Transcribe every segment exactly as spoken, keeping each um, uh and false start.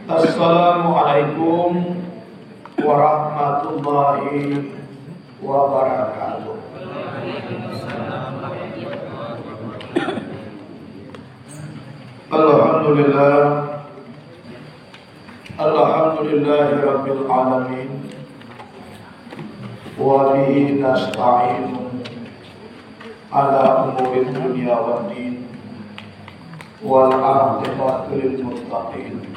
Assalamualaikum warahmatullahi wabarakatuh. Alhamdulillah. Alhamdulillahirabbil alamin. Wa bihi nasta'inu ala umurid dunya wad din. Wal aqibatu lil muttaqin.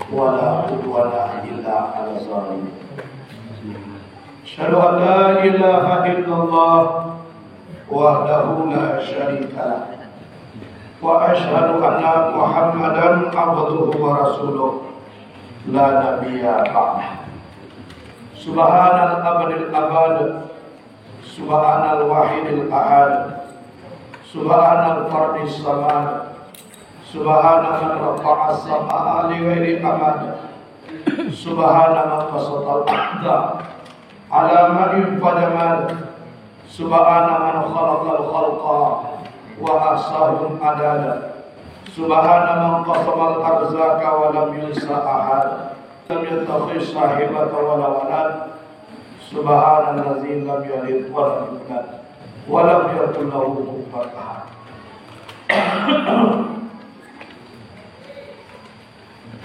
Wa la udwana illa ala zalimin. Asyhadu an la ilaha illallah wahdahu la syarika lah. Wa asyhadu anna Muhammadan abduhu wa rasuluh, la nabiyya ba'dah. Subhanal abadil abad. Subhanal wahidil ahad. Subhanal fardis samad. Subhana man rafa'as sama'a li ghairi amad. Subhana man basatal arda ala ma'in fajamad. Subhana man khalaqal khalqa wa ahsahum adada. Subhana man qasamal arzaqa wa lam yunsa ahad. Lam yattakhidh sahibatan wa la walad. Subhanallazi lam yalid wa lam yulad wa lam yakul lahu kufuwan ahad.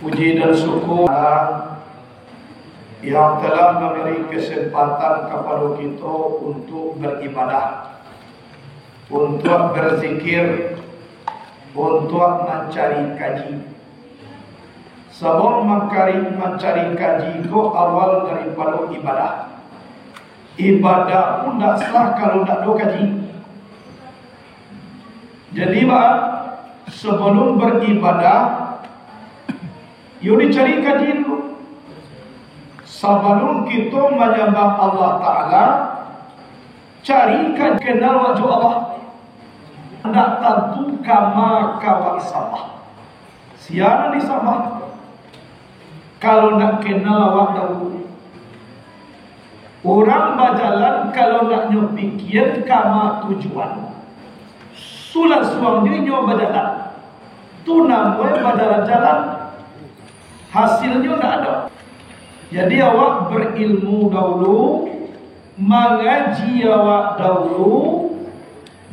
Puji dan syukur Allah yang telah memberi kesempatan kepada kita untuk beribadah, untuk berzikir, untuk mencari kaji. Sabab mangkari-, mancari kaji ko awal daripado ibadah. Ibadah pun ndak sah kalau ndak ado kaji. Jadi, ba, sabalum baribadah, yo dicari kaji dulu. Sabalum kito manyambah Allah Ta'ala, cari kaji, kenal wak jo Allah. Ndak tantu kama ka wak sambah. Sia nan disambah? Kalau ndak kenal awak dahulu. Urang bajalan, kalau ndak nyo pikian kama tujuan, sulansuang jo inyo bajalan. Tu namonyo bajalan-jalan. Hasilnyo ndak ado. Jadi, awak berilmu dahulu, mangaji awak dahulu,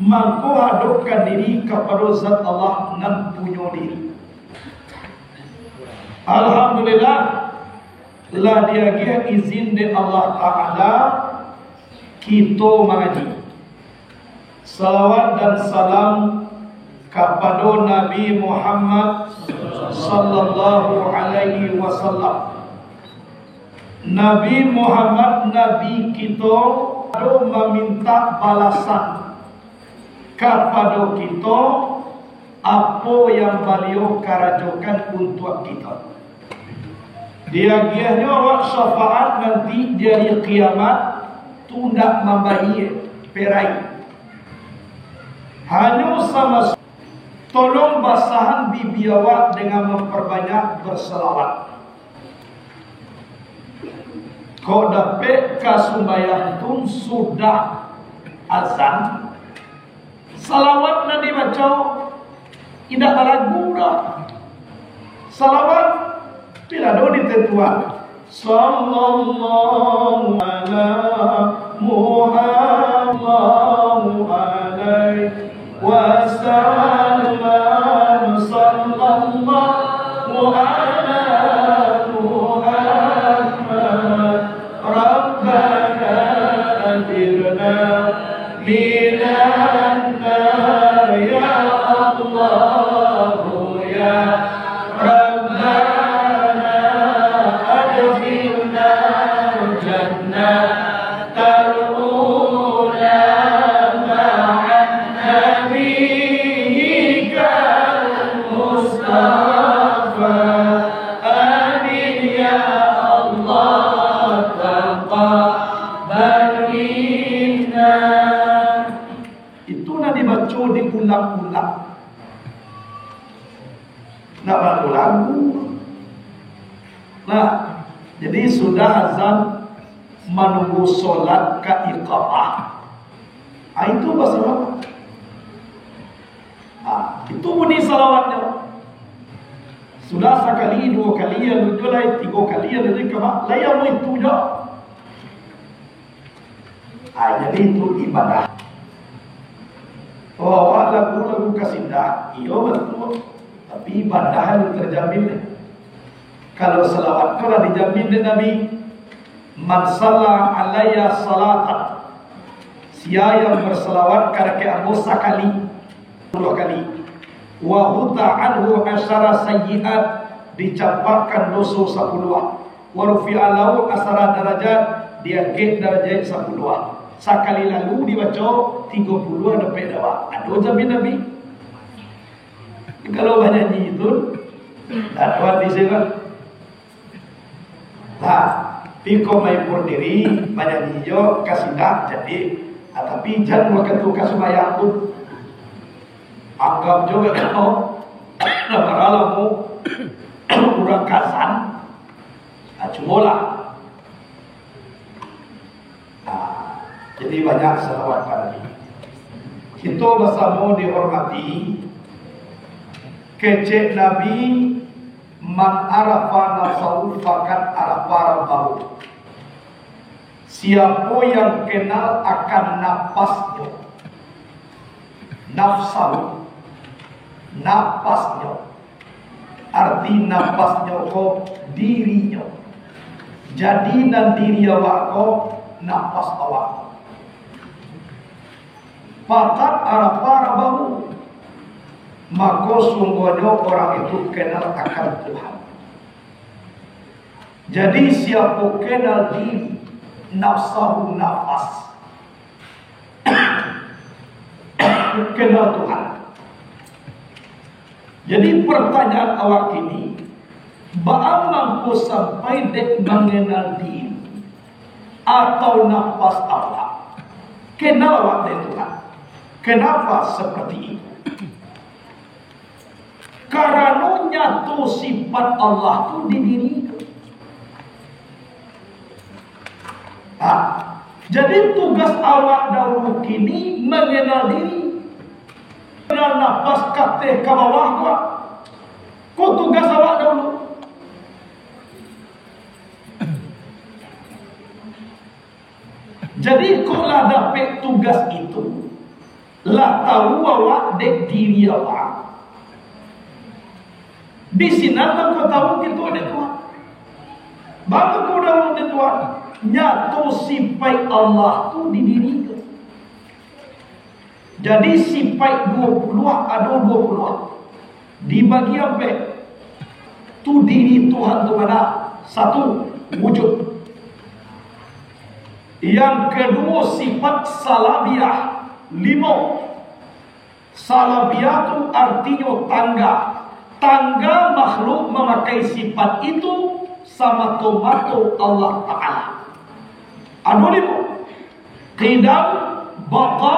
mangko hadokkan diri kapado Zat Allah nan punyo diri. Alhamdulillah, lah diagiah izin dek Allah Ta'ala, kito mangaji. Salawat dan salam kapado Nabi Muhammad sallallahu alaihi wasallam. Nabi Muhammad, Nabi kito, ado mamintak balasan kapado kito, apo yang Baliau karajokan untuak kito. Diagiahnyo awak syafaat nanti di ari kiamat, tu ndak mambayia perai. Hanyo sama, tolong basahan bibi awak dengan mamparbanyak bersalawat. Kok dapek ka sumbayang tu sudah azan, salawat nan dibaco indak balagu doh. Salawat tu lah doh ditentuan. Sallallahu ala Muhammad, sallallahu alaihi wasallam, sallallahu ala Muhammad. Rabbana ajirna minan nar, ya Allah, ya Rabbana, adkhilna jannatal ula ma'an nabiyyikal Mustafa. Amin ya Allah, taqabbal minna. Itu nan dibaco diulang-ulang. Ndak balagu-lagu. Nah, jadi sudah azan, manunggu solat ka iqamah. Ah, itu basalawat. Ah, itu bunyi salawatnyo. Sudah sakali, duo kali, anu jo lai, tigo kali, anu jo kama, lai amuah itu jo. Ah, jadi itu ibadah. Oh, awak lagu-lagu kasidah, iyo batua. Tapi ibadah anu terjamin deh. Kalau salawat tu lah dijamin deh Nabi. "Man salla alayya salatan." Sia yang bersalawat ka dakek ambo sakali, duo kali. "Wa huta anhu asyara sayyiat." Dicampakkan doso sapuluah. "Wa rufi'a lahu asyara darajat." Diangkek darajat sapuluah. Sakali lalu dibaco, tigo puluah dapek dawak. Ado jamin Nabi. Kalau banyanyi itu, dak kuat di sini. Nah, iko mahibur diri, banyanyi jo kasidah jadi. Ah, tapi jan wakatu ka sumbayang tu. Anggap jo kau, nah, baralah mu urang kasan. Ah, cubolah. Nah, jadi banyak salawat ka Nabi. Kito basamo dihormati, kecek Nabi, "Man arafa nafsahu faqad arafa rabbahu." Siapo yang kenal akan napasnyo, nafsahu, napasnyo, arti napasnyo ko dirinyo. Jadi nan diri awak ko napas awak. Faqad arafa rabbahu. Mako sungguahnyo orang itu kenal akan Tuhan. Jadi siapo kenal diri, nafsahu, nafas, kenal Tuhan. Jadi pertanyaan awak kini, baa mangko sampai dek mangenal diri atau nafas awak? Kenal awak dek Tuhan. Kenapa seperti itu? Karano nyato sifat Allah tu di diri tu. Ha. Jadi tugas awak dahulu kini mangenal diri. Mangenal napas kateh ka bawah ko. Ko tugas awak dahulu. Jadi, kok lah dapek tugas itu, lah tahu awak dek diri awak. Di sinan mangko tahu kito dek Tuhan. Baa mangko tahu dek Tuhan? Nyato sipaik Allah tu di diri tu. Jadi, sipaik duo puluah ado duo puluah. Dibagi ampek. Tu diri Tuhan tu bana. Satu, wujud. Yang kaduo, sifat salabiah. Limo. Salabiah tu artinyo tangga. Tangga makhluk mamakai sifat itu samato-mato Allah Ta'ala. Ado limo. Qidam, baqa,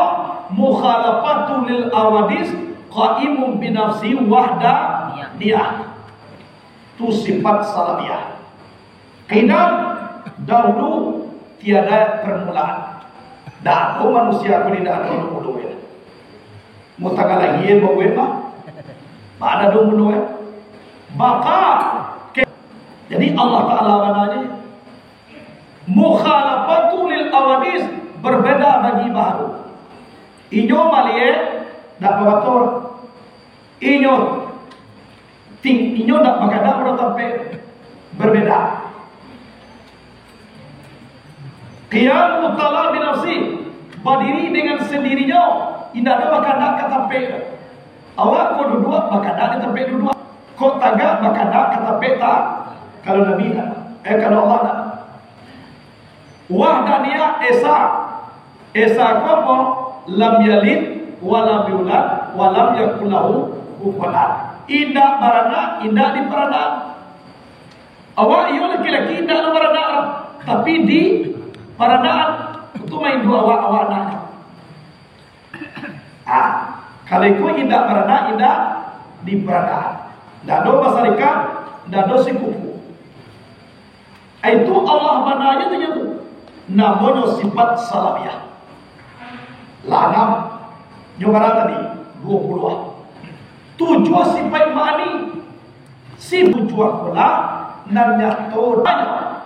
mukhalafatu lil awadis, qaimun binafsi, wahdaniyah. Tu sifat salabiah. Qidam, dahulu, tiada permulaan. Dak ado manusia ko indak ado mulo, ya. Mun tangah lahia babuek mah, ma ado mulo, ya. Baqa, ke-, jadi Allah Ta'ala bananyo, mukhalafatu lil awadis, berbeda bagi baharu. Inyo maliek, dak babatur. Inyo ting-, inyo dak bakadak pado tampek, berbeda. Qiyamu ta'ala binafsi, badiri dengan sendirinyo, indak ado bakadak ka tampek. Awak ko duduak, bakadak di tampek duduak. Ko tagak, bakadak ka tampek ta-, kalau Nabi nak, eh, kalau Allah nak. Wahdaniyah, esa. Esa ko apo? Lam yalid, wa lam yulad, wa lam yakul lahu kufuwan ahad. Indak baranak, indak diparanakan. Awak iyo laki-laki indak baranak, tapi diparanakan. Itu main dua awak, awak anak. Ah, kalau iko indak baranak, indak diparanakan. Indak ado basarikat, indak ado sikupu. Itu Allah bananyo tu, tu. Namonyo sifat salabiah. Lah anam. Nyo bara tadi? Duo puluah. Tujuah sifat ma'ani. Si tujuah ko lah nan nyato,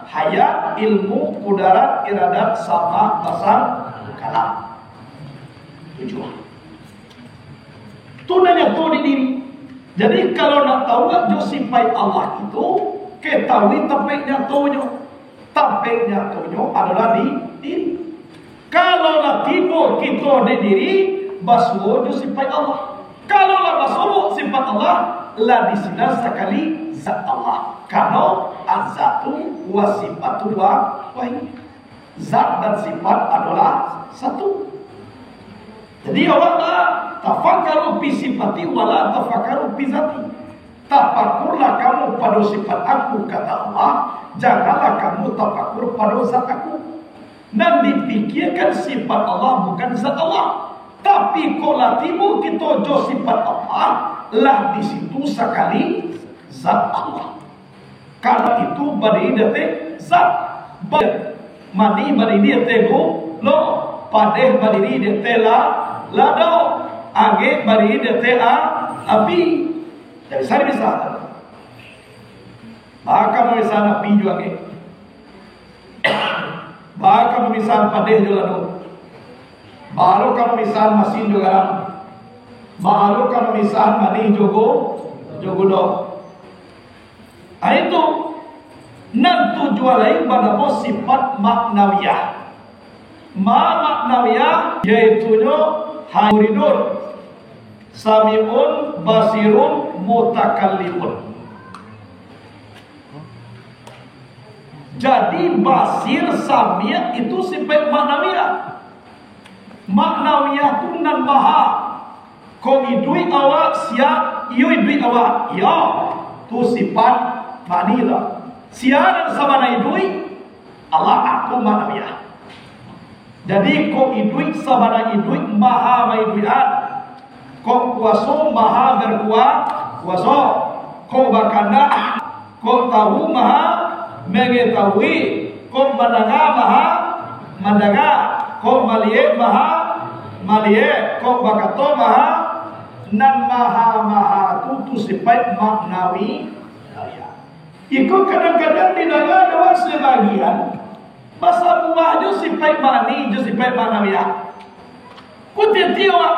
hayat, ilmu, kudarat, iradat, sama, basar, kalam. Tujuah. Tu nan nyato di diri. Jadi, kalau nak tahu jo sipaik Allah itu, ketahui tampek nyatonyo. Tampek nyatonyo adolah di diri. Kalau lah tibo kito di diri, basuo jo sipaik Allah. Kalau lah basuo sipaik Allah, lah di sinan sakali zat Allah. Karano az-zatu wa sifatu wa wahid. Zat dan sifat adolah satu. Jadi, awak lah tafakkaru fi sifati wa la tafakkaru fi zati. Tafakurlah kamu pado sifat Aku, kata Allah, janganlah kamu tafakur pado zat Aku. Nan dipikiakan sifat Allah, bukan zat Allah. Tapi, kok lah tibo kito jo sifat Allah, lah di situ sakali zat Allah. Karano itu badiri di ateh zat. Ba-, manih badiri di ateh gu-, lo, padeh badiri di ateh la-, lado, angek badiri di ateh a-, api. Jadi, sari bisa. Baa ka mamisahan api jo angek? Baa ka mamisahan padeh jo lado? Baa lo ka mamisahan masin jo garam? Baa lo ka mamisahan manih jo gu-, jo gudo? Ah, itu. Nan tujuah lai banamo sifat maknawiyah. Ma maknawiyah, yaitunyo muridun, sami'un, basirun, mutakallimun. Jadi, basir, sami' itu sifat maknawiyah. Maknawiyah tu nan maha. Kok iduik awak, sia, iyo iduik awak. Iyo, tu sifat maknawiyah. Sia nan sabana iduik, Allah, aku maknawiyah. Jadi, kok iduik sabana iduik, maha maiduikan. Kok kuaso, maha berkua-, kuaso. Kok bakandak, kok tahu, maha mengetahui. Kok mandanga, maha mandanga. Kok maliek, maha maliek. Kok bakato, maha, nan maha-maha tu, tu sifat maknawi. Iko kadang-kadang didanga dek sabagian, basambuah jo sifat maknawi, jo sifat maknawiyah. Kutiti awak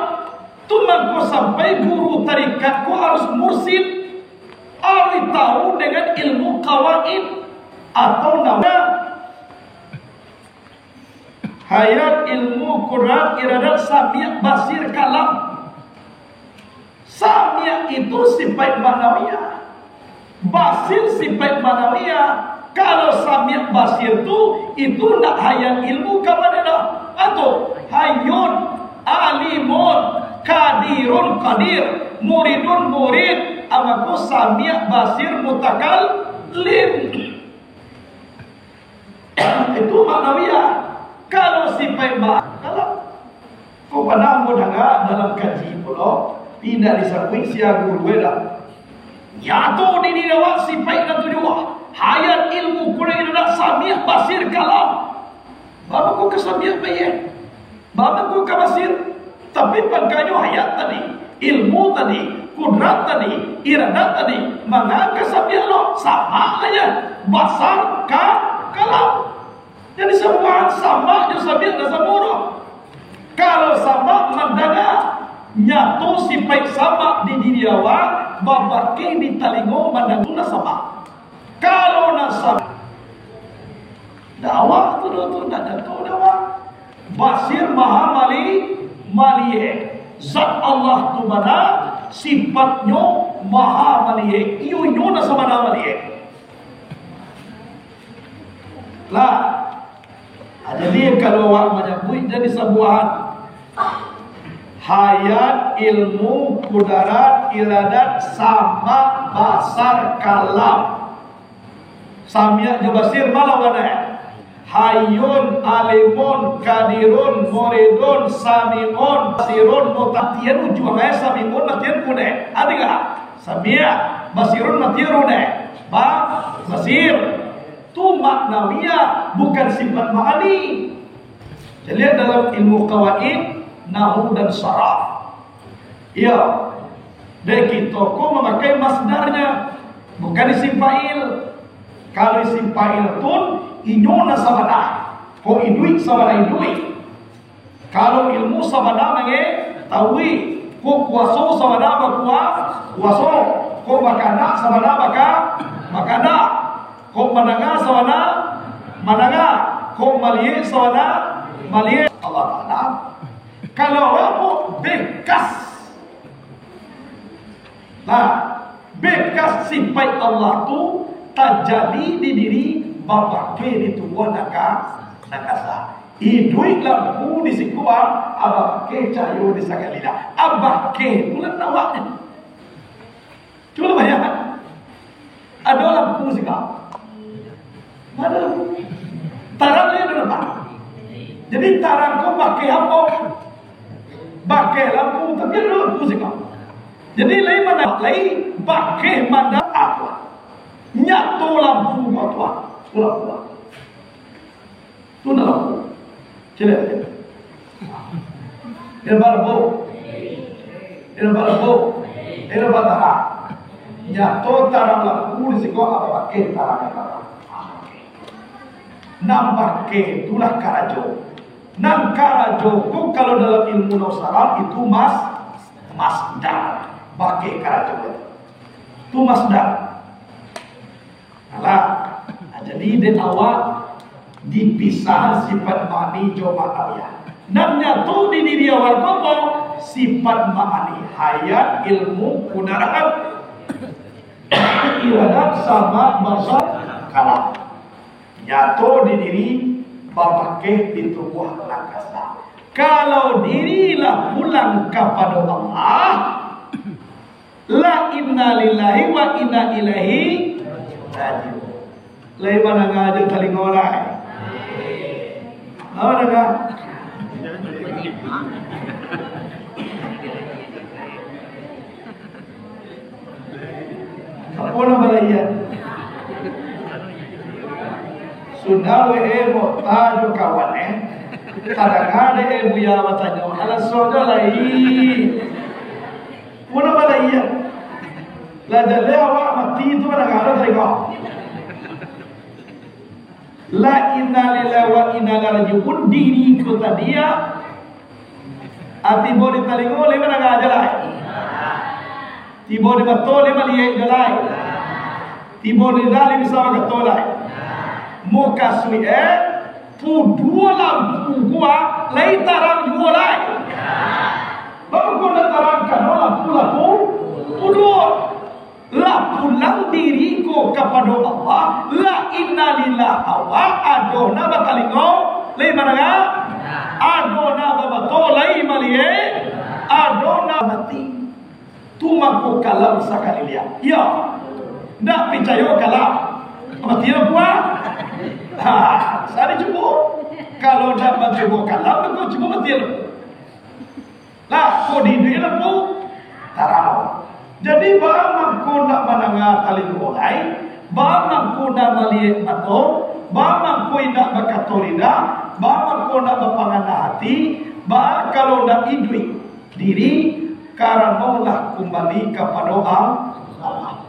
tu mangko sampai guru tarikat ko harus mursid, harus tahu dengan ilmu kawaid atau nawa-, hayat, ilmu, kudrat, iradat, sami', basir, kalam. Sami' itu sifat maknawiyah. Basir sifat maknawiyah. Kalau sami' basir tu, itu nak hayat ilmu ka mano dah? Atau hayyun, alimun, kadirun, kadir, muridun, murid, amako sami' basir mutakallim. Itu maknawiyah. Kalau sifat ma-, kalau kau pernah mau dengar dalam kaji pulo, indak disabuik sia guru dah. Nyato di diri awak sifat nan tujuah. Hayat, ilmu, kudrat, iradat, sami', basir, kalam. Baa mangko ka sami', bayeh? Baa mangko ka basir? Tapi pangkanyo hayat tadi, ilmu tadi, kudrat tadi, iradat tadi, manga ka sami' lo, sama' lah yo, basar, ka-, kalam. Jadi, sambuahan sama' jo sami' ndak samo doh. Kalau sama' mandanga, nyato sifat sama' di diri awak, babakeh di talingo mandanga tu lah sama'. Kalau nak sa-, dakwah tu, tu, tu, nak jatuh dakwah. Basir maha mali-, maliek. Zat Allah tu bana, sifatnyo maha maliek. Iyo, iyo nan sabana maliek. Lah, ah, jadi kalau awak manyabuik jadi sambuahan. Hayat, ilmu, kudarat, iradat, sama', basar, kalam. Sami' jo basir, ma lawan e? Hayyun, alimun, kadirun, muridun, sami'un, basirun, muta-, matian ujuang e, sami'un matian un e. Ati ka? Sami', basirun matian un e. Ba-, basir. Tu maknawiyah, bukan sifat ma'ani. Jadi, lihat dalam ilmu kawaid, nahwu dan saraf. Iyo. Dek kito ko mamakai masdarnya. Bukan isim fa'il. Kalau isim fa'il tu, inyo nan sabana. Kok iduik sabana iduik. Kalau ilmu sabana mangetahui. Kok kuaso sabana bakua-, kuaso. Kok bakanak sabana baka-, bakanak. Kok mandanga sabana mandanga. Kok maliek sabana maliek. Allah Ta'ala. Kalau awak bekas Nah, bekas sipaik Allah tu tajadi di diri, babakeh di tubuah nan ka-, nan kasa. Iduik lampu di siko, abakeh cahayo di sakali lah. Abakeh tu lah awaknyo. Cubo bayangkan. Ado lampu siko. Ado lampu. Tarang lai ado nampak. Jadi tarang ko bakeh apo? Bakeh lampu, tapi ado lampu siko. Jadi lai mana, lai bakeh manda apo? Nyato lampu ko tu. Lampu. Tu nan lampu. Caliak. Ilmu lampu. Ilmu lampu. Ilmu tarang. Nyato tarang lampu di siko, abakeh tarang nan tarang. Nan bakeh tu lah karajo. Nan karajo tu kalau dalam ilmu nahwu saraf itu mas-, masdar. Bakeh karajo tu. Tu masdar. Alah, nah, jadi den awak dipisah sifat ma'ani jo ma'nawiyah. Nan nyato di diri awak tu apo? Sifat ma'ani, hayat, ilmu, kudrah, iradat, sama', basar, kalam. Nyato di diri, babakeh di tubuah nan kasa. Kalau diri lah pulang kapado Allah, la inna lillahi wa inna ilaihi raji'un. Lai mandanga jo talingo lai. Apo danga? Apo nan balaian? Sudah we, eh, Mota jo kawan, eh. Tadanga dek, eh, Buya batanyo, alah sudah lai. Apo nan balaian? Lah jaleh awak mati tu mandanga talingo. La inna lillahi wa inna ilaihi raji'un, diri ko tadi, ah. Ah, tibo di talingo, lai mandanga jo lai. Tibo di mato, lai maliek jo lai. Tibo di lidah, lai bisa bakato lai. Mukasuik, eh, puduo lampu ko, ah, lai tarang juo lai. Baa mangko ndak tarang, karano lampu-lampu puduo. Lah pulang diri ko kapado Allah, la inna lillah awak, ado nan batalingo, lai mandanga, ado nan bamato, lai maliek, ado nan mati. Tu mangko kalam sakali liak. Iyo. Ndak picayo kalam. Mati lah pulang. Ha, sa dicubo. Kalau ndak mancubo kalam, mangko cubo mati lah. Lah, kok di iduik lampu tarang. Jadi, baa mangko ndak mandanga talingo lai, baa mangko ndak maliek mato, baa mangko indak bakato lidah, baa mangko ndak bapangana ati, baa kalau ndak iduik diri, karano lah kumbali kapado Allah.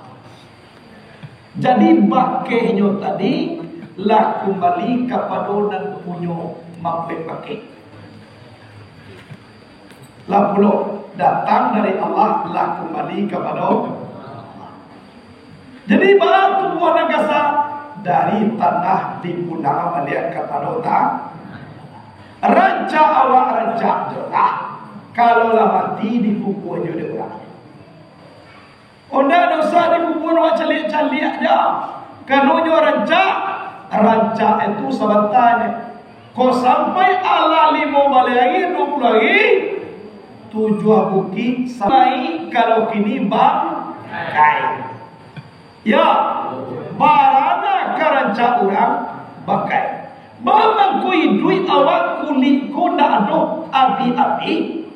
Jadi, bakehnyo tadi lah kumbali kapado nan punyo mambuek bakeh. Lah pulo datang dari Allah, lah kumbali kapado Allah. Jadi, baa tubuah nan kasa? Dari tanah dipulang baliak kapado ta-, rancak awak rancak jo lah. Kalau lah mati, dikubua jo dek urang. Onda dosa dikubua awak caliak-caliak ja. Kanonyo rancak, rancak itu sabantanyo. Kok sampai alah limo baleh ari, duo puluah ari, tujuah bukik sampai kalau kini bangkai. Ya, barana ka rancak urang bangkai. Baa mangko iduik awak kulik ko ndak ado abih-abih.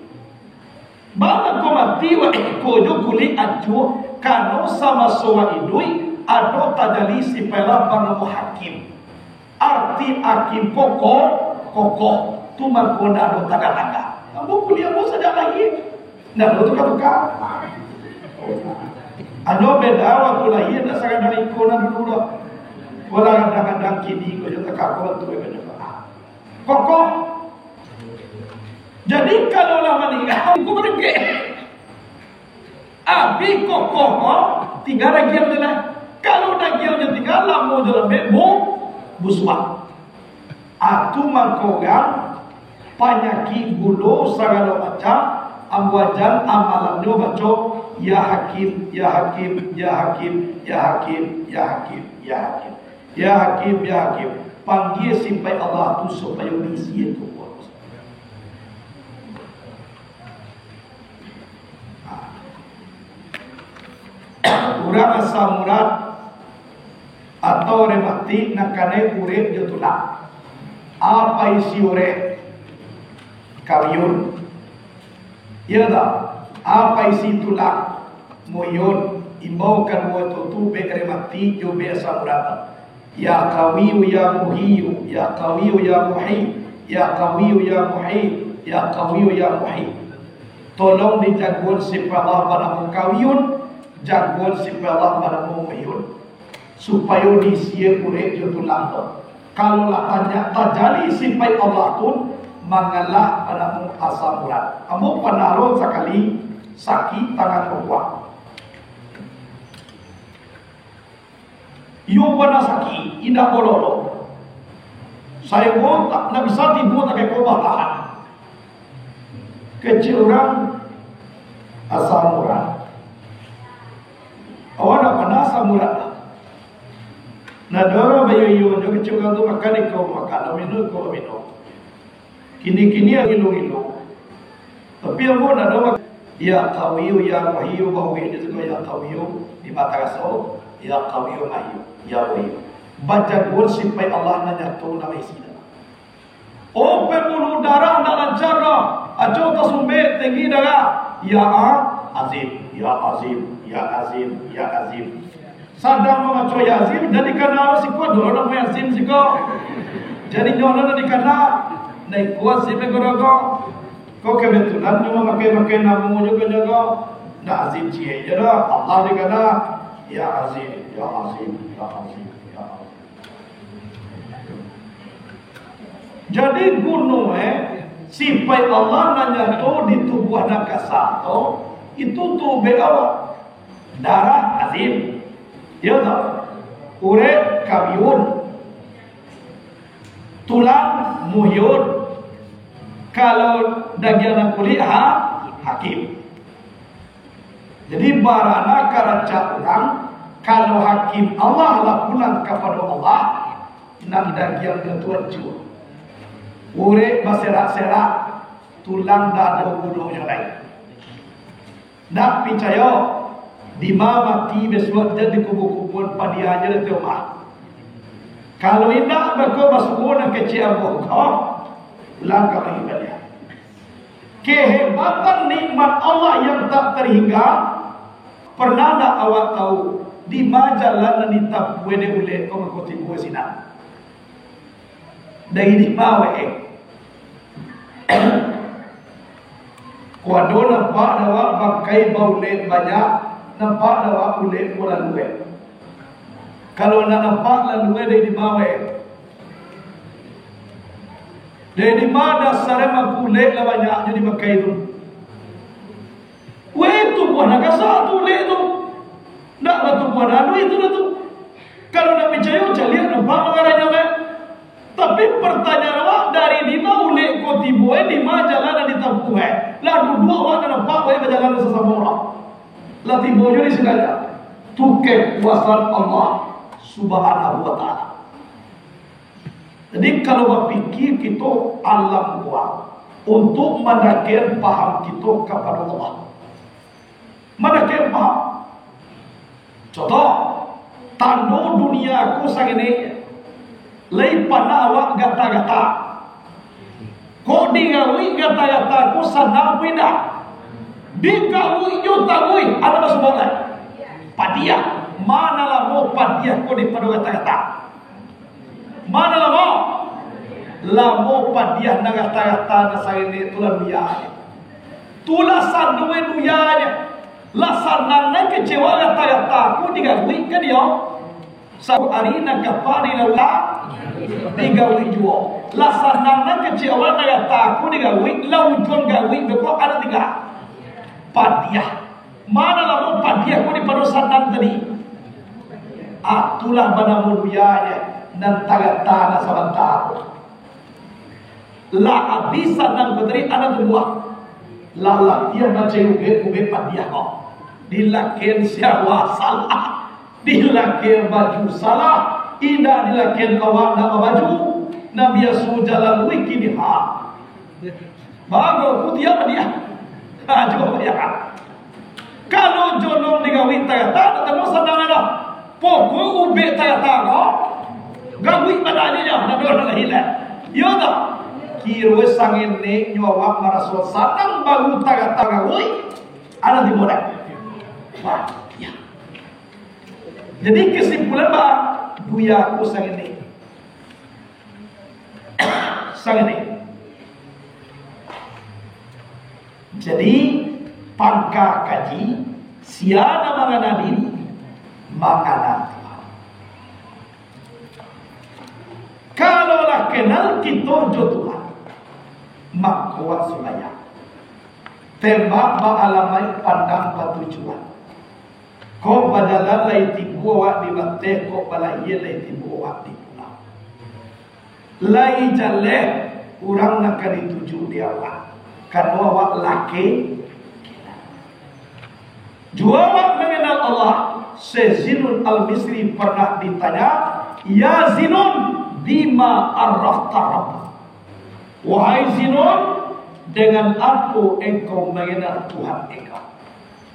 Baa mangko mati wak iko jo kulik ancua, karano samaso wak iduik, ado tajadi si pelah banamo hakim. Arti hakim kokoh, kokoh, tu mangko ndak ado taga-taga. Ambo kulik ambo sajak lahia, ndak ado tuka-tuka. Ano beda wakatu lahia, ndak sakadar iko nan dulu doh. Ko lah kadang-kadang kini ko jo takako tu, eh, banyak. Kokoh. Jadi, kalau lah maningga, ko barangkek. Abih kokoh ko, tingga dagiang tu lah. Kalau dagiang tu tingga, lamo jo lambek bu-, busuak. Atu mangko urang panyakik gulo sagalo macam, ambo ajan amalamnyo baco, "Ya Hakim, ya Hakim, ya Hakim, ya Hakim, ya Hakim, ya Hakim." Ya Hakim, ya Hakim, panggia sipaik Allah tu supayo diisi itu. Urang asam urat atau rematik nan kanai urek jo tulang. Apo isi urek? Kawiun. Iyo tak? Apo isi tulang? Muhiun. Imbau kaduo tu, tu bek rematik jo bek asam urat. Ya Qawiyu ya Muhiyyu, ya Qawiyu ya Muhyi, ya Qawiyu ya Muhyi, ya Qawiyu ya Muhyi. Tolong dijagoan sipaik Allah banamo Qawiun, jagoan sipaik Allah banamo Muhyiun. Supayo diisi urek jo tulang tu. Kalau lah banyak tajadi sipaik Allah tu, mangalah banamo asam urat. Ambo panaro sakali sakik tangan babuah. Iyo bana sakik, indak bololo. Sainggo tak, ndak bisa tibo, tak keko batahan. Kecek urang, asam urat. Awak ndak panah asam urat? Nah, doro bayo iyo jo kecek urang tu, makan iko, makan, minum iko, minum. Kini-kini ang ilo-ilo. Tapi ambo ndak ado, ya Qawiyu, ya Muhiyyu, bahu ini tu, ya Qawiyu, di mata raso, ya Qawiyu, Muhiyyu, ya Muhiyyu. Bajagoan sipaik Allah nan nyato, nan isi dalam. Oh, pembuluh darah ndak lancar doh. Acok tasumbek, tinggi darah. Ya A-, Azim, ya Azim, ya Azim, ya Azim. Sadang mambaco Yasin, jadi kana siko, dulu namo Yasin siko. Jadi nyo lah dikana, nah iko Azim iko doh ko. Ko kebetulan nyo mamakai-makai namo nyo ko nyo ko. Nah Azim ciek je lah, Allah dikana. Ya Azim, ya Azim, ya Azim, ya Azim. Jadi guno eh, sipaik Allah nan nyato di tubuah nan kasa tu, itu tu bek awak. Darah Azim. Iyo toh? Urek Qawiun. Tulang Muhyiun. Kalau dagiang nan kulik, ha, Hakim. Jadi, barana ka rancak urang, kalau Hakim Allah lah pulang kapado Allah, nan dagiang tu ancua. Urek baserak-serak, tulang ndak ado gunonyo lai. Ndak picayo, dima mati bisuak jan dikubua-kubuan padiah ajo di rumah. Kalau indak, beko basuo nan kecek ambo ko, pulang ka bagi padiah. Kehebatan nikmat Allah yang tak terhingga, pernah ndak awak tahu, dima jalan nan ditampuah dek ulek ko mangko tibo sinan? Dari dima wak eh. Ko ado nampak dek awak bangkai baulek banyak, nampak dek awak ulek ko lalu eh. Kalau ndak nampak lalu eh dari dima wak eh. Dari dima dasar eh mangko ulek lah banyak jadi bangkai tu. Weh, tubuah nan kasa tu ulek tu. Ndak batubuah nan aluih tu dah tu. Kalau ndak picayo, caliak nampak mangaranya, weh. Tapi pertanyaan awak, dari dima ulek ko tibo, eh, dima jalan nan ditampuah, eh? Lah duduak awak nan nampak, weh, bajalan sasamo urang. Lah tibo jo di sinan. Tu kekuasaan Allah Subhanahu wa Ta'ala. Jadi, kalau bapikia kito alam luar untuk mandakekan paham kito kapado Allah. Mandakekan paham. Contoh, tando dunia ko sangini, lai panah awak gata-gata. Kok digauik gata-gata ko sanang apo indak? Digauik jo taguih, ado basuo lai. Padiah, ma nan lamo padiah ko daripado gata-gata? Ma nan lamo? Lamo padiah nan gata-gata nan sangini tu lah dunia. Tu lah saduo dunia. Lah sanang nan kecewa gata-gata ko digaguik ka dia. Sabuah ari nan kapa di lautan digaguik juo. Lah sanang nan kecewa gata-gata ko digaguik, lah ujuang gaguik beko ado tigo. Padiah. Mano lamo padiah ko dipado sanang tadi? Ah, tulah banamo duya je, nan tagata nan sabanta ko. Lah abih sanang ko tadi, anak tumbuah. Lah latiah mancari ubek-ubek padiah ko. Dilaken siawa salah. Dilaken baju salah. Indak dilaken awak nak babaju. Nan biaso jalan lui kini ha. Bago putiah padiah. Ha, cubo padiah. Kalau jolong digawi tagata, tak temu sanang dah. Pokok ubek tagata ko, gawi badanyo, nak doh nak hilang. Iyo tak? Kiro sangenek nyo awak maraso sanang baru tagata gawi, alah tibo dah. Wah, ya. Jadi kesimpulan bah, buya aku sangenek. Sangenek. Jadi, pangka kaji, sia nan mangana diri, mangana Tuhan. Kalau lah kenal kito jo Tuhan, mako wak sumbayang. Tembak ba alamaik, pandang ba tujuan. Kok bajalan lai tibo awak di bateh, kok balayia lai tibo awak di pulau. Lai jaleh urang nan ka dituju di awak, karano awak laki. Juo awak mangenal Allah, Syekh Zinun Al-Misri pernah ditanya, "Ya Zinun, bima arafta Rabbak?" Wahai Zinun, dengan apo engkau mangenal Tuhan engkau?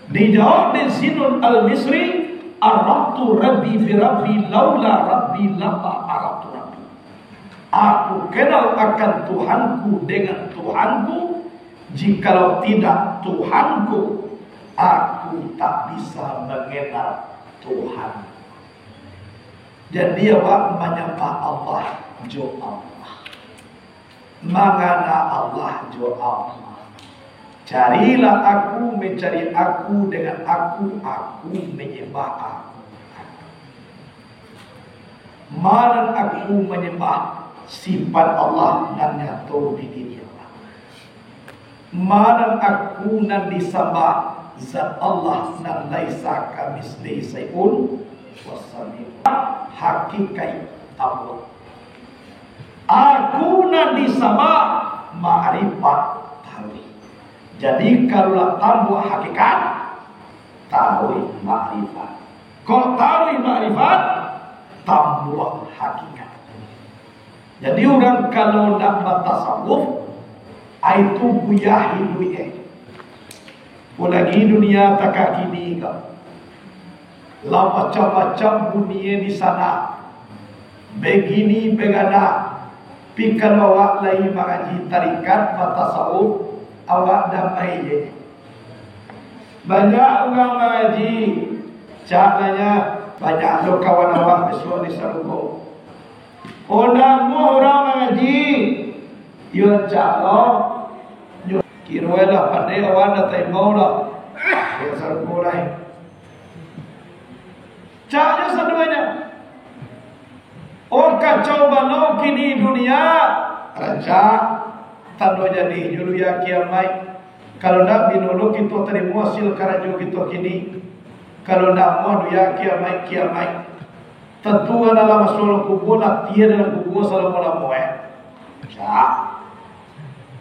Dijawab dek Zinun Al-Misri, "Araftu Rabbi bi Rabbi, laula Rabbi lama araftu Rabbi." Aku kenal akan Tuhanku dengan Tuhanku, jikalau tidak Tuhanku, aku tak bisa mengenal Tuhan. Jadi awak manyambah Allah jo Allah. Mangana Allah jo Allah. Carilah aku, mencari aku, dengan aku, aku menyembah aku. Manan aku menyembah sifat Allah nan nyato di diri Allah. Manan aku nan disambah zat Allah nan laisa kamitslihi syai'un, wasami'ul hakikai tabuk. Aku nan disambah makrifat taruih. Jadi, kalau lah tambuak hakikat, taruih makrifat. Kok taruih makrifat, tambuak hakikat. Jadi, urang kalau ndak batasawuf, a itu buyah iduik e. Apolagi dunia takah kini ko. Lah macam-macam bunyi di sana. Begini begana. Pi kalau awak lai mangaji tarikat, batasawuf, awak damai je. Banyak urang mangaji, cak nanya, banyak lo kawan awak bisuak di sarugo. Oh, namuah urang mangaji. Yo, cak lo. Yo, kiro lah pandai awak dah taimbau lah. Yo, sarugo lah. Cak yo saduanyo. Oh, kacau balau kini dunia. Rancak. Tando jadi nyo dunia kiamaik. Kalau ndak, bino lo kito tarimo hasil karajo kito kini. Kalau ndak amuah dunia kiamaik, kiamaik. Tantu kan dalam masuak dalam kubua, lah tie dalam kubua salamo-lamo, eh. Cak.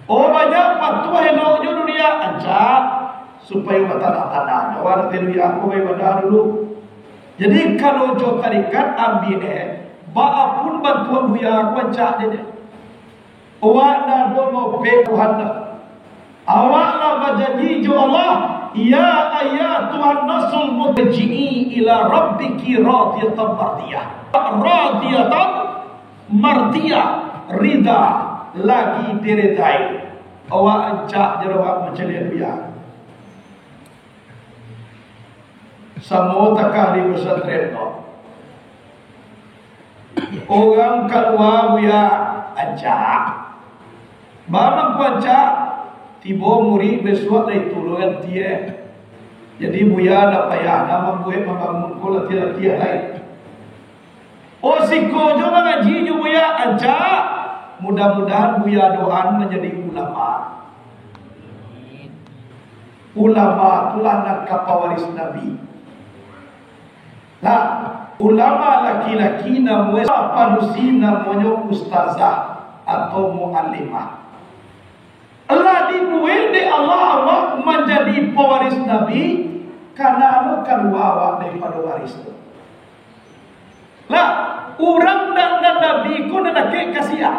Oh, banyak patuah eloknyo dunia, ancak. Supayo batanah-tanah. Nyawa nanti dunia aku baibadah dulu. Jadi, kalau jo tarikat ambiak, eh, baa pun bantuak dunia aku ancak je, je. Awak ndak doh mopek Tuhan doh. Awak lah bajanji jo Allah, "Ya ayyatuhan nafsul mutmainnah, irji'i ila rabbiki radiyatan mardiyah." Radiyatan mardiyah, rida, lagi diridai. Awak ancak je awak mancaliak dunia. Samo takah di pesantren ko. Urang kalua buya ancak. Baa mangko ancak, tibo murik bisuak lai tu lo ganti, eh. Jadi, Buya ndak payah nak mambuek mambangun ko latiah-latiah lai. Oh, siko jo mangaji jo Buya, ancak. Mudah-mudahan Buya doan manjadi ulama. Ulama tu lah nan ka pawaris Nabi. Nah, ulama laki-laki namonyo, padusi namonyo ustazah atau muallimah. Lah dibuek dek Allah awak manjadi pawaris Nabi, karano kalua awak daripado waris tu. Lah, urang nan, nan Nabi ko nan dakek ka sia?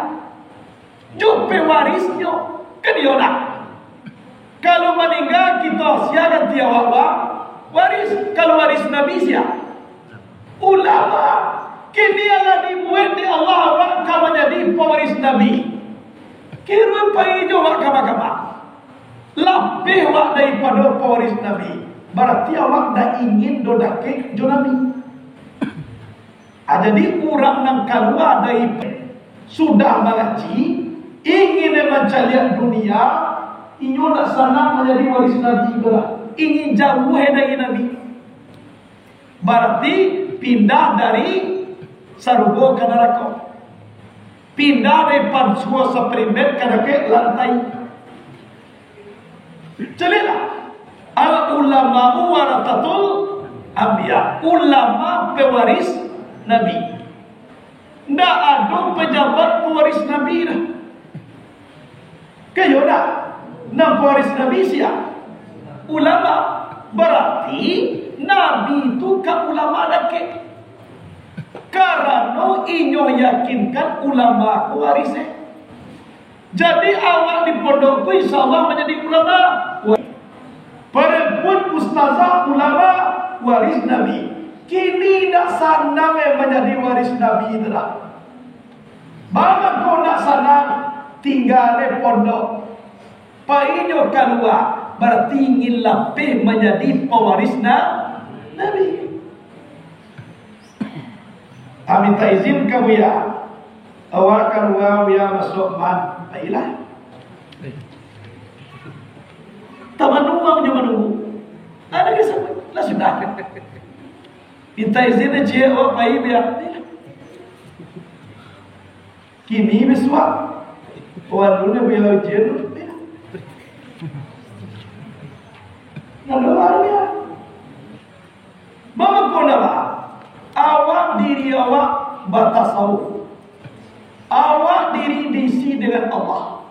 Jo pewarisnyo, kan iyo ndak? Kalau maningga kito, sia ganti awak wa-, waris? Kalau waris Nabi sia? Ulama. Kini lah dibuek dek Allah awak ka manjadi pawaris Nabi. Kiruik pai jo awak ka mahkamah. Lapeh awak daripado pawaris Nabi. Barati awak ndak ingin doh dakek jo Nabi. Ah, jadi urang nan kalua dari pe-, sudah mangaji, ingin mancaliak dunia, inyo ndak sanang manjadi waris Nabi tu lah. Ingin jauah dari Nabi. Barati pindah dari sarugo ka narako. Pindah dari pansua saperimen ka dakek lantai. Caliaklah. Al ulama'u warasatul anbiya. Ulama pewaris Nabi. Ndak ado pejabat pewaris Nabi doh. Kayo ndak? Nan pewaris Nabi sia? Ulama. Barati Nabi tu ka ulama dakek. Karano inyo yakinkan ulama ko warisnyo. Jadi, awak di pondok tu, insya Allah, manjadi ulama. Perempuan ustazah ulama, waris Nabi. Kini ndak sanang, eh, manjadi waris Nabi tu lah. Baa mangko ndak sanang, tingga di pondok. Painyo kalua, barati ingin lapeh manjadi pawaris na-, Nabi. Ah, minta izin ka Buya. Awak kalua, Buya, masuak man. Pailah. Tamanunggu jo manunggu. Ada ke sama? Lah sudah. Minta izin ciek awak pai, Buya. Kini bisuak. Walu ni Buya ujian tu. Lalu baru ya. Mangko ndak, Pak? Awak diri awak batasawuf. Awak diri diisi dengan Allah.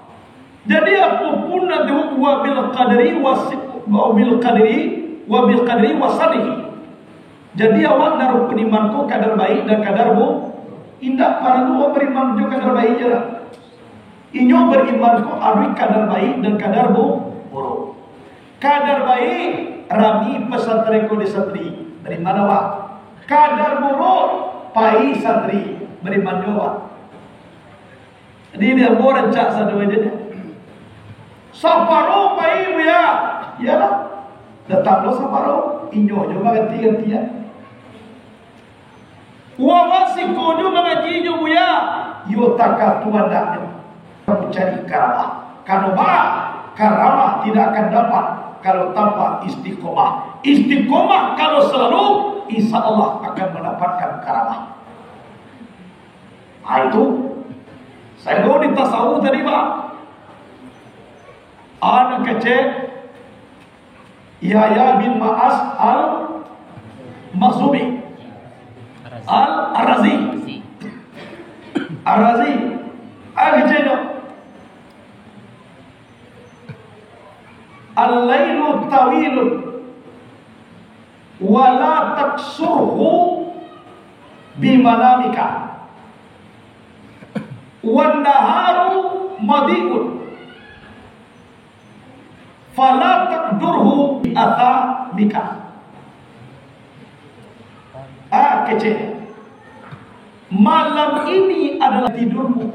Jadi, apo pun nan tu, wa bil qadri wa si-, wa bil qadri, wa bil qadri wa syarrihi. Jadi, awak naruh iman ko kadar baik dan kadar bu-, indak paralu awak bariman jo kadar baik je lah. Inyo bariman ko aruih kadar baik dan kadar bu-, buruk. Kadar baik, rami pesantren ko di santri, bariman awak. Kadar buruk, pai santri, bariman jo awak. Jadi, dia mau rancak sado aja deh. Saparo pai, Buya. Iyalah. Datang lo saparo, inyo jo baganti-gantian. Wawa siko jo mangaji jo Buya. Yo takah tu andaknyo. Kamu cari karamah. Karano ba, karamah tidak akan dapat kalau tanpa istiqomah. Istiqomah kalau selalu, insya Allah akan mendapatkan karamah. Ah, itu. Saya di tasawuf tadi, Pak. Anak kecil, Yahya bin Ma'az Al-Makhzumi. Al-Ar-Razi. Ar-Razi. Anak kecil tu. Al-lailu tawilun, wala taksurhu bimanamika. Wan naharu madhi'un, fala takdurhu biathamika. Ah, kecil. Malam ini adalah tidurmu.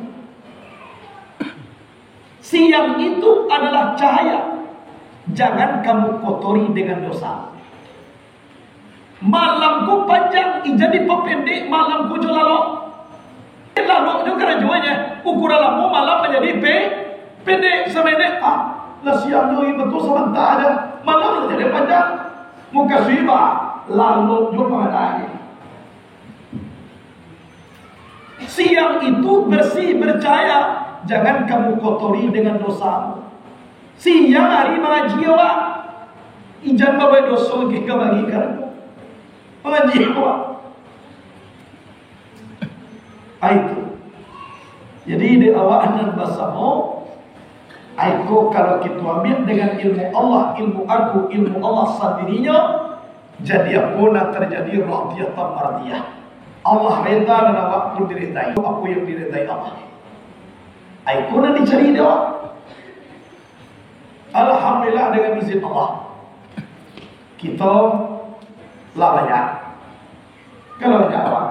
Siang itu adalah cahaya. Jangan kamu kotori dengan dosa. Malam ko panjang, indak dipapendek malam ko jo lalok. Lalok jo karajonyo, ukuran lamo malam manjadi pe-, pendek, sampai dek, ah, lah siang jo batua sabanta aja, malam lah jadi panjang. Mukasuibah, lalok jo pangadaan. Siang itu bersih, bercahaya, jangan kamu kotori dengan dosa. Siang hari mangaji awak, ijan babuek doso, kika bagi kan? Mangaji awak. Ah, itu. Jadi, di awak nan basamo, aiko kalau kita ambil dengan ilmu Allah, ilmu aku, ilmu Allah sendirinya, jadi apa nan terjadi? Radiyatan mardiyah. Allah reda dan awak pun diredai. Apa yang diredai Allah. Aiko nan dicari dia. Alhamdulillah, dengan izin Allah, kita lah banyak. Kalau banyak awak.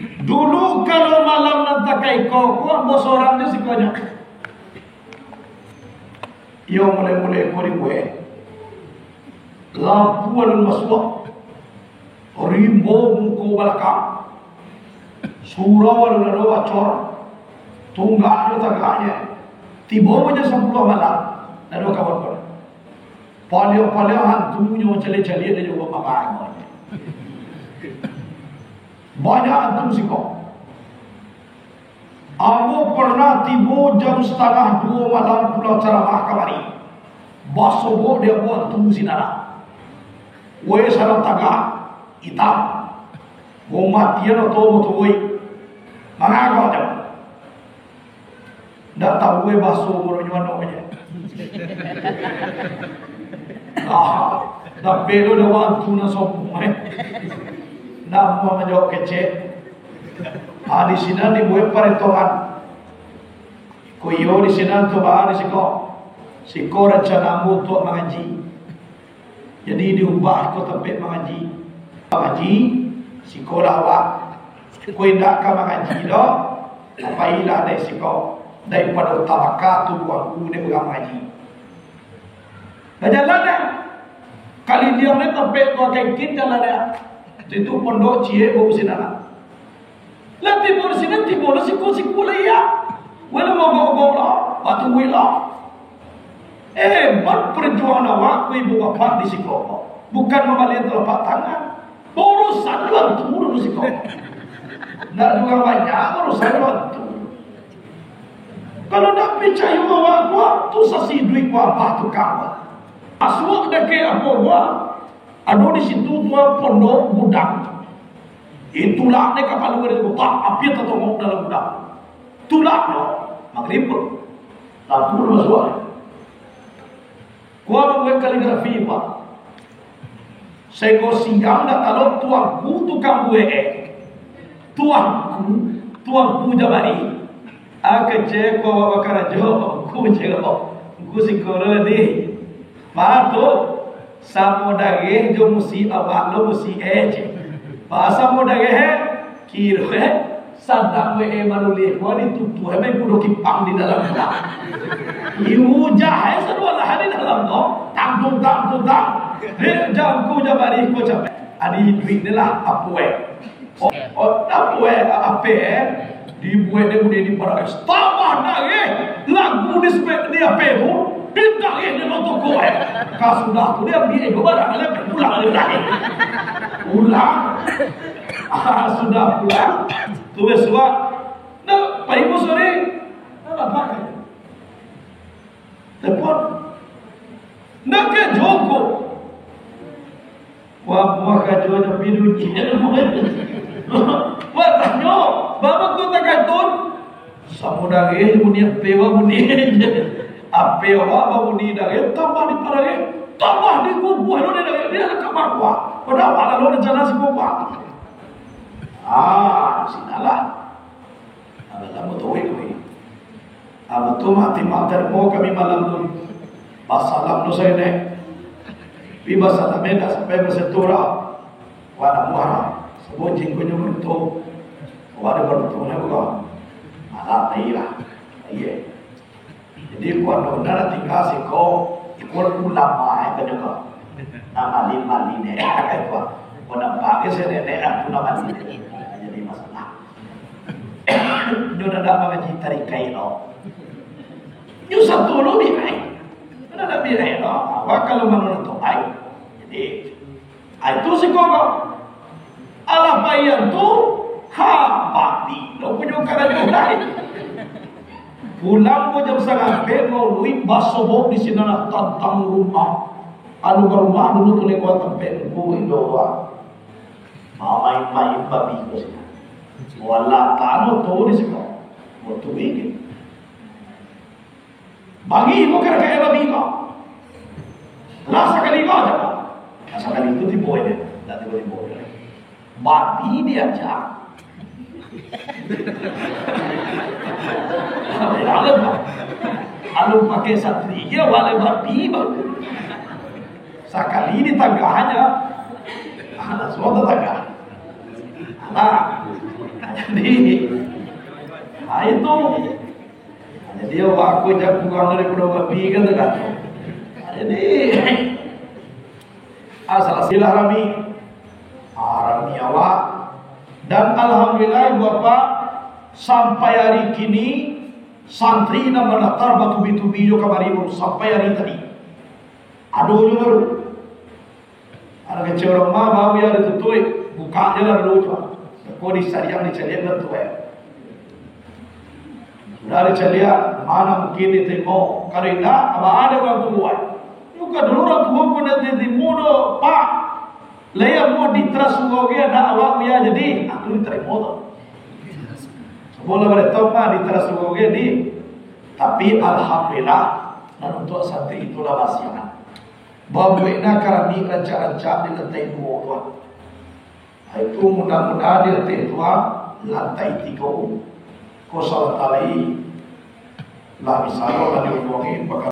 Dulu kalau malam nan takaiko, ko ambo sorang je sikonyo. Iyo, mulai-mulai ko dibuek. Lampu alun masuak. Rimbo muko balakang. Surau alun ado bacor. Tunggak jo tagaknyo. Tibo jam sapuluah malam. Ndak ado kawan-kawan. Paliang-paliang hantunyo caliak-caliak dia jo bapak. Banyak hantu siko. Ambo pernah tibo jam satangah duo malam pulang caramah kamari. Basobok di ambo hantu sinan. Weh, sadang tagak, itam. Mau matian oto moto woi. Mangako aja. Ndak tahu eh baso Boronyo anoknyo. Ah, tapi lu dah waktu nak sombong eh. Ndak mau manjawab kecek. Ah, di sinan dibuek paretongan. Ko iyo di sinan tu, bah, di siko. Siko rancana ambo untuak mangaji. Jadi diubah ko tampek mangaji. Mangaji, sikolah awak. Ko indak ka mangaji doh, pailah dari siko. Daripado tabaka tubuah angku dek urang mangaji. Dah jalan dah. Kali diam ni tampek ko kaikin jalan dah. Situ pondok ciek baru sinan lah. Lah tibo di sinan, tibo lah siko-siko lah iya. Walau mogok-mogok lah, batuwi lah. Eh, buat perjuangan awak, ku ibu bapak di siko. Bukan mambalian telapak tangan. Urusan jual turun di siko. Ndak jual banyak, urusan jual turun. Kalau ndak picayo awak kuat, tu sasiduik wabah tukang. Asuak dakek apo buah, ado di situ tuan pondok gudang. Itulak dek kapalo dari kota, api tatongok dalam gudang. Tulak no, magrib tu. Lampu tu masuak. Kuat mambuek kaligrafi, Pak. Sego siang dah talok tuanku tukang buek eh. Tuanku, tuanku Jabari. Ah, kecek ko awak bakarajo, ku cek ko. Ku siko lo di. Mah tu, samo dareh jo musi awak lo musi eh, cek. Bah samo dareh eh, kiro eh, sadang we eh manulih ko di tutuah eh main kudo kipang di dalam ko. Iujah eh saduo lah di dalam ko. Tang tung tang tung tang. Dek jangku Jabari ko capek. Adi duit ni lah apo eh. Oh, oh, tak buek ape eh? Dibuek dek bunyi di paradais. Tambah dareh, lagu di spek di ape tu, didareh di lo toko eh. Ka sudah tu dia ambiak ego barang, dia pulang dia dareh. Pulang. Ah, sudah pulang. Tu bisuak. Nah, pai ko sore. Nah, dapat. Telepon. Ndak ka jongkok. Wah, buah kajonyo piduji. Wah, tanyo, baa kok takatun? Samo dareh bunyi ape wah bunyi. Ape wah babunyi dareh, tambah dipadareh, tambah dikubuah lo di dareh, dia ka makuah. Padahal awak lalu rencana si kubuah. Ah, sinalah. Alah, lamo tu, weh, weh. Abu tu mati mantar mo kami malam tu. Basalam tu saya dek. Pi basalam eh, dak sampai bersentuh lah. Wah, nak muara. Sebut jingkonyo beruntung. Wah, ada beruntungnya bukan. Malam ni lah. Iya. Jadi, kuat benar tinggal siko, ikut ulama eh, kan juga. Nah, malin-malin eh, kan kuat. Kau nampak ke saya nenek aku nak malin. Jadi masalah. Nyo ndak mangaji tarikai no. Nyo satu lo bihai. Ndak bihai no. Awak kalau manuruik tu ai. Jadi Ah, itu siko ko. Alah, paian tu, ha, babi lo punyo karajo lai. Pulang ko jam satangah ampek, maului, basobok di sinan lah tantang rumah. Anu, barumah dulu tu lewat tampek tu, indo wa. Mamain-main babi ko sinan. Walah tano tu di siko. Mo tu ingin. Bagi mo ka dakek babi ko. Lah sakali ko aja. Lah sakali tu tibo aja. Dah tibo-tibo aja. Babi diajak. Kalau pakai satria, walai babi, bang. Sakali di tangah aja. Alah, semua tetangga. Alah. Jadi, nah, itu. Jadi, awak ko jan kurang daripado babi kan, tu kan. Jadi, asal silah rami. Ah, rami awak. Dan alhamdulillah, Bapak, sampai hari kini, santri nan mandaftar batubi-tubi jo kamari, sampai hari tadi. Ado jo baru. Anak kecil urang mah, baru ya ditutuik, buka je lah dulu tu. Ko disariang, dicaliak lah tu, eh. Sudah dicaliak, mana mungkin diterima. Kalau indak, abah ada urang tua. Bukan dulu urang tua pun dah diterima doh, Pak. Lah ya, mau di teras surau ge, anak awak biar jadi. Nah, tu diterima tu. Semua lah boleh tahu, Pak, di teras surau ge ni. Tapi, alhamdulillah, dan untuk santri itulah basiangan. Babueknyo karami rancak-rancak di lantai duo tu. Itu mudah-mudahan di lantai duo, lantai tigo. Ko salantai lah, insya Allah lah diumumin bakal